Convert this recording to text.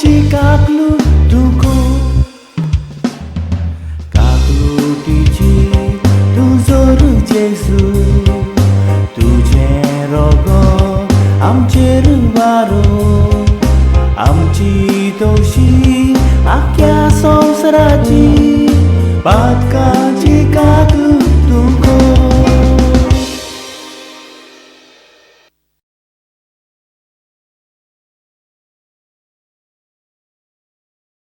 पातकाची काकलूट तुको, काकलुटीची तूं जोर जेजू, तुजें रोगत आमचेर वारो, आमची तवशी आख्या संवसाराची पातकाची काकलूट.